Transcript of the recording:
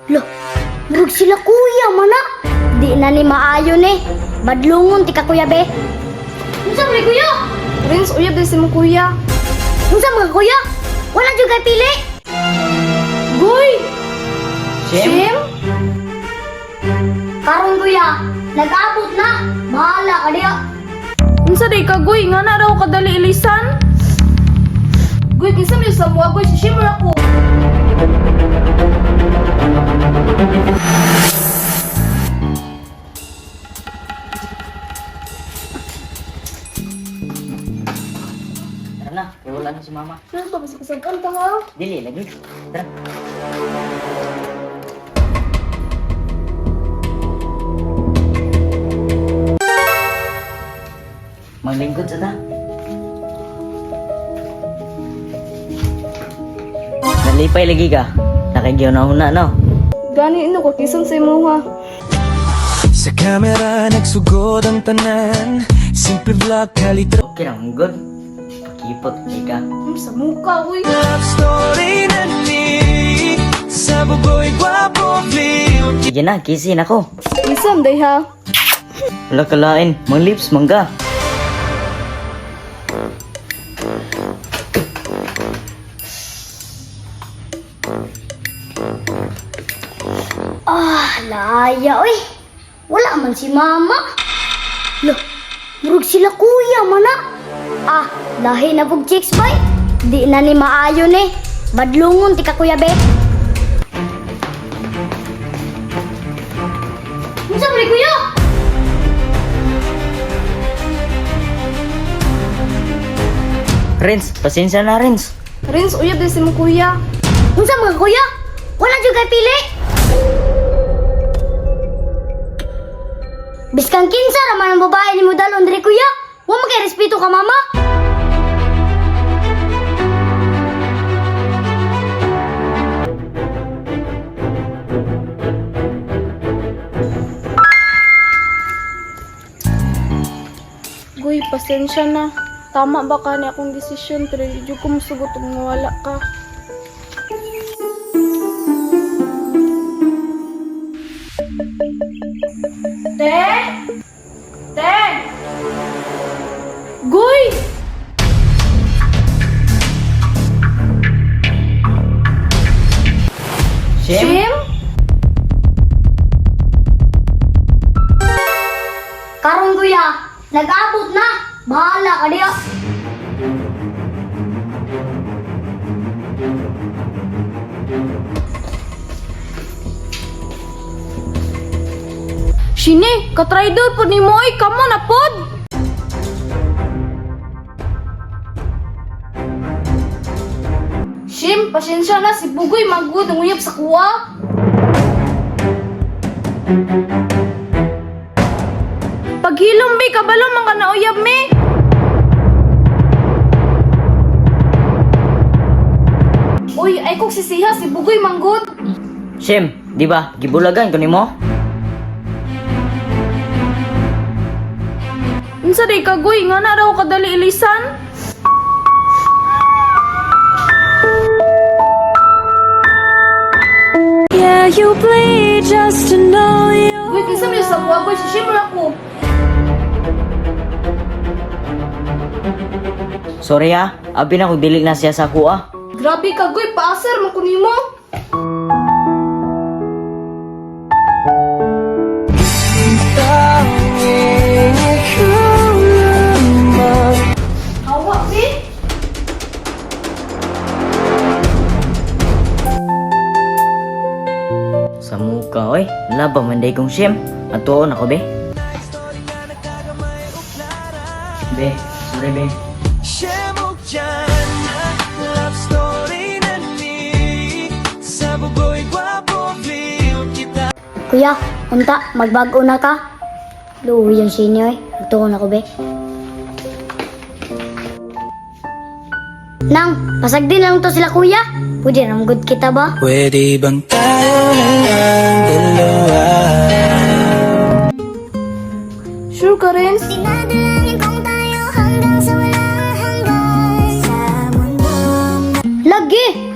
Lo, murag sila kuya mana. Di na ni maayo ni. Badlungon ti ka kuya be. Unsa man ni, kuya? Renz, uyab din si mong kuya. Unsa mga kuya? Wala jud kay pili. Goy! Shim? Shim? Karon kuya, nag-abot na. Bahala ka diya. Unsa day ka, Goy? Nga na raw kadali ilisan? Goy, kinsa man sa mga Goy? Si Shim ra ko. Tara na, kay wala na si mama. Sure ba, basta kasagkan ka ha? Dili lagi. Tara. Maglingkod sa ta. Nalipay lagi ka. Nakigyaw na una, no? Gani ino ko kison sa imuha. Sa kamera nagsugod ang tanan. Simple vlog, kalidro. Okay lang, good. Pakipot, kay ka. Sa muka, uy. Love story na ni sa buboy gwapo feel. Sige na, kisin ako. Isam day ha. Wala kalain, mang lips, mangga. Ah, laya oy. Wala man si mama. Lo, murag sila kuya mana. Ah, lahi na pug chicks bay. Di na ni maayo ni. Badlungon ti ka kuya be. Unsa man ni kuya? Renz, pasensya na, Renz. Renz, uyab din si mong kuya. Unsa mga kuya? Wala jud kay pili. Biskan kinsa ra man ang babae nimo dalon diri kuya. Wa man kay respeto ka mama. Goy, pasensya na. Tama ba ka ni akong desisyon pero di jud ko musugot ug mawala ka. Te? Te? Goy! Shim? Shim? Karon kuya, nag-abot na. Bahala ka diya. Shine, katraidor pod nimo oy, kamo na pod. Shim, pasensya na si Bugoy magud ang uyab sa kuwa. Paghilom be, kabalo man ka na uyab me. Uy, ay kog sisiha si Bugoy manggod. Shim, di ba? Gibulagan ko nimo? Unsa day ka goy, nga na raw kadali ilisan? Yeah, you bleed just to know you. Goy, kinsa man sa kuwa goy, si Shim ra ko. Sorry ha, abi na kung dili na siya sa kuha. Grabe ka goy, paasar man ko nimo. Tanging ikaw lamang. Hawa be. Sa muka, oy. Laba man day kong Shim. Atuon ako, be. Be, sorry, be. Shemok dyan, love story na ni sa buboy gwapo feel kita. Kuya, unta, magbago na ka. Luwi yung senior eh. Tuon ako be. Nang, pasagdi na lang to sila kuya. Pwede na good kita ba? Pwede bang tayo na lang dalawa? Sure ka Renz? Dinadalangin kong tayo hanggang sa walang hanggan sa mundo. Lagi!